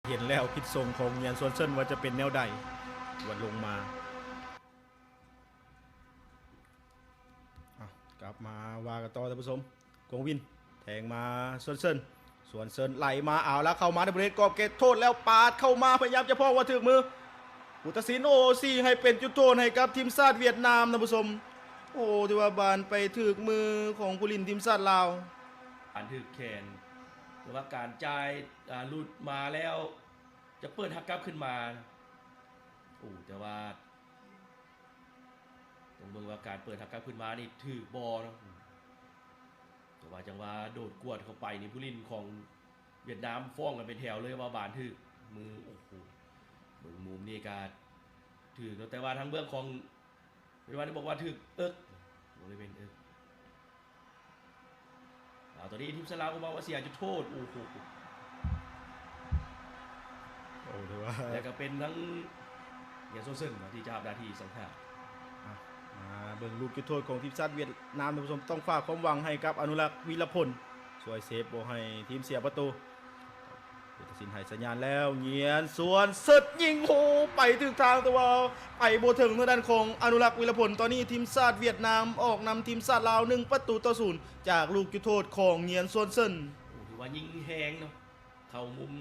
ເຫັນແລ້ວ ພິດສົ່ງຂອງຫງຽນຊວນເຊິນວ່າຈະເປັນແນວໃດ. ດວນລົງມາ ເອົາ ກັບມາວ່າກັນຕໍ່ທ່ານຜູ້ຊົມ. ກວງວິນ ແທງມາຊວນເຊິນ ຊວນເຊິນໄຫຼມາ ເອົາລະ ເຂົ້າມາໃນບໍລິເວນກອບເຂດໂທດແລ້ວປາດເຂົ້າມາ ພະຍາຍາມຈະພອກວ່າຖືກມື ຜູ້ຕັດສິນ ໂອ້ ຊີ້ໃຫ້ເປັນຈຸດໂທດໃຫ້ກັບທີມຊາດຫວຽດນາມ ທ່ານຜູ້ຊົມ. ໂອ້ ຖືວ່າບານໄປຖືກມືຂອງຜູ້ຫຼິ້ນທີມຊາດລາວ ບານຖືກແຂນ ແຕ່ວ່າການຈ່າຍ ອ່າ ຫຼຸດມາແລ້ວ ຈະເປີດຫັກກັບຂຶ້ນມາ. ໂອ້ ແຕ່ວ່າ ຕ້ອງເບິ່ງວ່າການເປີດຫັກກັບຂຶ້ນມານີ້ຖືກບໍ່ເນາະ. ແຕ່ວ່າຈັງຫວະໂດດກວດເຂົ້າໄປນີ້ ຜູ້ຫຼິ້ນຂອງຫວຽດນາມຟ້ອງກັນເປັນແຖວເລີຍວ່າບານຖືກມື. ໂອ້ໂຫ ເບິ່ງມຸມນີ້ກະຖືກເນາະ ແຕ່ວ່າທາງເບື້ອງຂອງ ເວນວັນບອກວ່າຖືກເອິກ ບໍ່ໄດ້ເປັນເອິກ. ເອົາ ຕອນນີ້ທີມຊາດລາວກໍມາວ່າເສຍຈຸດໂທດ. ໂອ້ໂຫ ໂອ້ ຖືວ່າ ແລ້ວກໍເປັນທັງຫງຽນຊວນເຊິນເນາະ ທີ່ຈະຮັບໜ້າທີ່ສັງຫານ. ອ່ະ ມາເບິ່ງລູກຈຸດໂທດຂອງທີມຊາດຫວຽດນາມ ທ່ານຜູ້ຊົມ ຕ້ອງຝາກຄວາມຫວັງໃຫ້ກັບອະນຸລັກ ວິລະພົນ ຊ່ວຍເຊບບໍ່ໃຫ້ທີມເສຍປະຕູ. ຜູ້ຕັດສິນໃຫ້ສັນຍານແລ້ວ ຫງຽນຊວນເສິດຍິງ ໂອ້ ໄປຖືກທາງ ແຕ່ວ່າໄປບໍ່ເຖິງທາງດ້ານຂອງອະນຸລັກ ວິລະພົນ. ຕອນນີ້ທີມຊາດຫວຽດນາມອອກນຳທີມຊາດລາວ ໜຶ່ງປະຕູຕໍ່ສູນ ຈາກລູກຈຸດໂທດຂອງຫງຽນຊວນເສິນ. ໂອ້ ຖືວ່າຍິງແຮງເນາະ ເຂົ້າມຸມ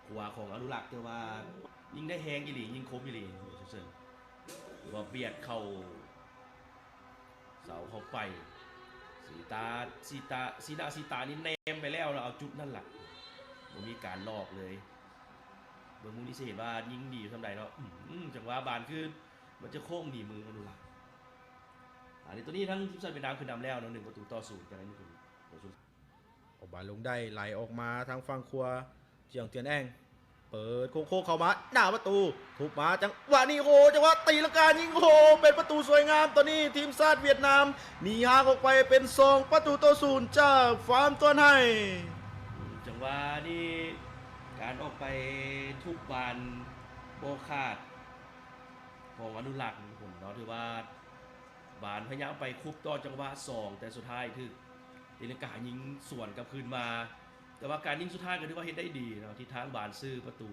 ຂວາຂອງອະນຸລັກ ແຕ່ວ່າຍິງໄດ້ແຮງອີ່ຫຼີ ຍິງຄົມອີ່ຫຼີ ຊວນເສິນ ຖືວ່າບຽດເຂົ້າ ເສົາເຂົ້າໄປ ສີຕາ ສີຕາ ສີໜ້າສີຕານີ້ແນມໄປແລ້ວເນາະ ເອົາຈຸດນັ້ນລະ ບໍ່ມີການຫຼອກເລີຍ. ເບິ່ງມຸມນີ້ຊິເຫັນວ່າຍິງດີສ່ຳໃດເນາະ. ອືມ ຈັງຫວະບານຄືມັນຈະໂຄ້ງໜີມືອະນຸລັກ. ອັນນີ້ ໂຕນີ້ທາງທີມຊາດຫວຽດນາມຂຶ້ນນຳແລ້ວເນາະ ໜຶ່ງປະຕູຕໍ່ສູນ ຈາກນັ້ນ ອອກບານລົງໄດ້ ໄຫຼອອກມາທາງຝັ່ງຂວາ ຈຽງຕຽນແອງ ເປີດໂຄ້ງໆເຂົ້າມາໜ້າປະຕູ ທຸບມາ ຈັງຫວະນີ້ ໂອ້ ຈັງຫວະຕີລັງກາຍິງ ໂອ້ ເປັນປະຕູສວຍງາມ. ຕອນນີ້ທີມຊາດຫວຽດນາມໜີຫ່າງອອກໄປເປັນສອງປະຕູຕໍ່ສູນ ຈາກຟາມຕວນໄຮ. ອືມ ຈັງຫວະນີ້ການອອກໄປທຸບບານບໍ່ຂາດຂອງອະນຸລັກ ຜົນເນາະ ຖືວ່າ ບານພະຍາຍາມໄປຄຸບຕໍ່ຈັງຫວະສອງ ແຕ່ສຸດທ້າຍຖືກຕີລັງກາຍິງສວນກັບຄືນມາ. ແຕ່ວ່າການຍິງສຸດທ້າຍກໍຖືວ່າເຮັດໄດ້ດີເນາະ ທິດທາງບານຊື່ປະຕູ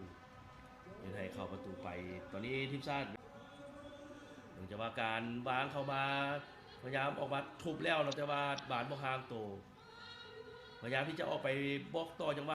ເຮັດໃຫ້ເຂົ້າປະຕູໄປ. ຕອນນີ້ທີມຊາດ ເນື່ອງຈາກວ່າການວາງເຂົ້າມາ ພະຍາຍາມອອກມາທຸບແລ້ວເນາະ ແຕ່ວ່າບານບໍ່ຫ່າງໂຕ ພະຍາຍາມທີ່ຈະອອກໄປບລັອກຕໍ່ຈັງຫວະ